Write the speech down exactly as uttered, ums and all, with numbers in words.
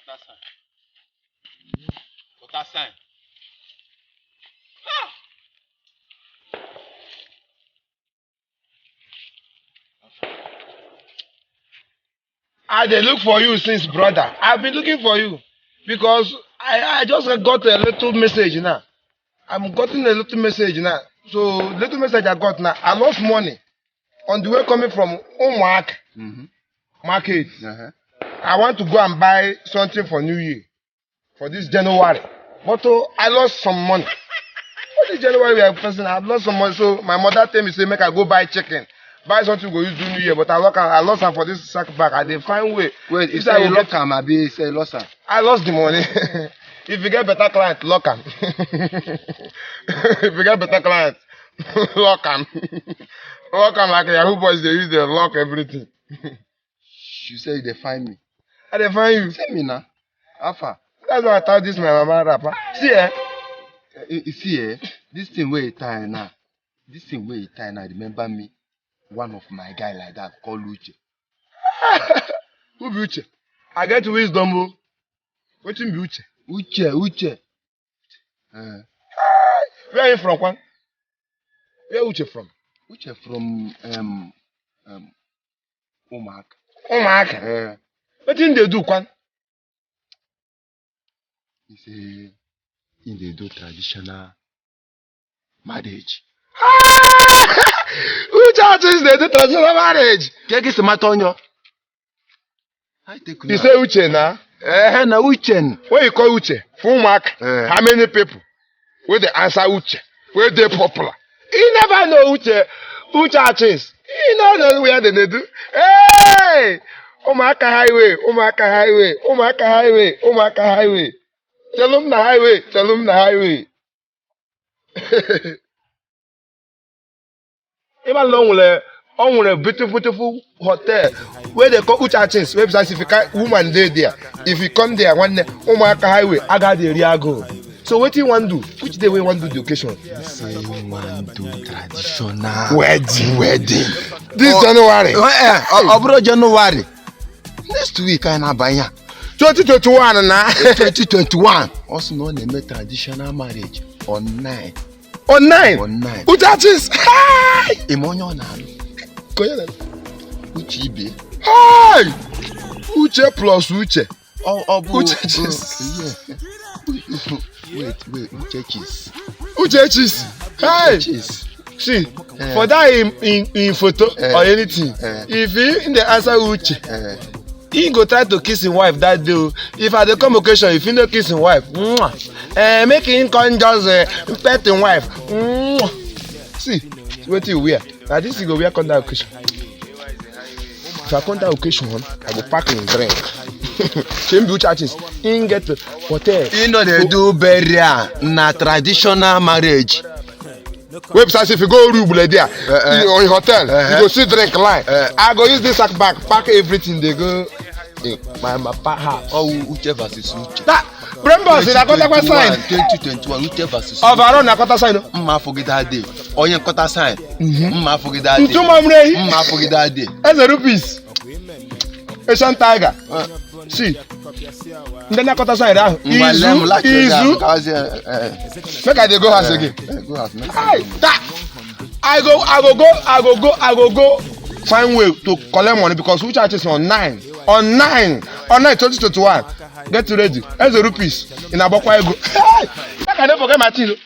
Water sign. Water sign. Ah! I dey look for you since, brother. I've been looking for you because I, I just got a little message now. I'm getting a little message now. So, little message I got now. I lost money on the way coming from Umuak Mm-hmm. market. Uh-huh. I want to go and buy something for New Year, for this January. But oh, I lost some money. For this January we are passing, I've lost some money. So my mother tell me, say, make I go buy chicken. Buy something go use do New Year, but I lock am, I lost am for this sack bag. I dey find way. Wait, you If say I you go lock am, abi you say you lost am? I lost the money. If you get better client, lock am. If you get better client, lock am. Lock am like Yahoo boys dey use dey lock everything. You say you dey find me. I dey find you. See me now. How far? That's why I tie this my mama wrapper. See, eh? You, you see, eh? This thing wey you tie now, this thing wey you tie now, remember me, one of my guy like that called Uche. Who be Uche? I get wisdom o. Wetin be Uche? Uche, Uche. Uh, Where are you from, Kwan? Where Uche from? Uche from um, um, Umuak. Umuak. Uh, Wetin dey do, Kwan? He say he dey do traditional marriage. Uche Achis dey do traditional marriage. Kegi si matonyo. I take You say Uche na? Eh, na Uche. When you call Uche, full mark. Eh. How many people? When they answer Uche, when they popular. He never know Uche, Uche Achis. He no know where they dey do. Hey! Umuaka highway, Umuaka highway, Umuaka highway, Umuaka highway. Tell him the highway, tell him the highway. Even long le, on a beautiful, beautiful hotel where they call Uche Achis. Website if you can woman dey there. If you come there one day, Umuaka highway, Agadi area go. So what you want to do? Which day we want to do the occasion? Say you want to traditional wedding. Wedding. This Oh, January. Oh, eh, oh, oh, bro, January. Next week, I na banya. Twenty twenty-one na. Twenty twenty-one. Also known as traditional marriage on nine. On nine. On nine. Uche Achis. Hi. Imonyo na. Koyana. Uche Ibe. Hi. Uche plus Uche. Oh, oh, Uche Achis. Yeah. Wait, wait, Uche Achis. Uche Achis. Hi. Uche Achis. See, Eh. for that in, in, in photo Eh. or anything, Eh. if he in the answer Uche, Eh. he go try to kiss his wife that day. Oh. If I dey come occasion, if he no kiss his wife, mwah, eh, make him come just uh, pet his wife. Mwah. See, what you wear? Now this you go wear come that occasion. If I come that occasion, I go pack him drink. Same be Uche Achis. He get hotel. He no dey do burial, na traditional marriage. Website if you go Urubule there, Eh, eh. you, on hotel, Eh, you go eh. see drink line. Eh. I go use this sack bag, pack everything, they go in my, my pa house. Oh, Uche versus Uche. That brain boss, na quarter sign. Twenty twenty-one, Uche versus Overall, na quarter sign. Mma forget that day. Onye quarter sign. Mma forget that day. Ntu mamre. Mma forget that day. Eze rupees. Asian tiger. Uh, See, ndị na-akọta side ahụ. Ngwa, lee m, Izu, like, izu. Make I dey go house again. Eh, go house, make Hey, that. I go, I go go, I go go, I go go. Find way to collect money because Uche Achis on nine, on nine, on nine twenty twenty-one. Get ready. Eze rupees. In Abokwa ego. Hey, make I no forget my thing. Oh.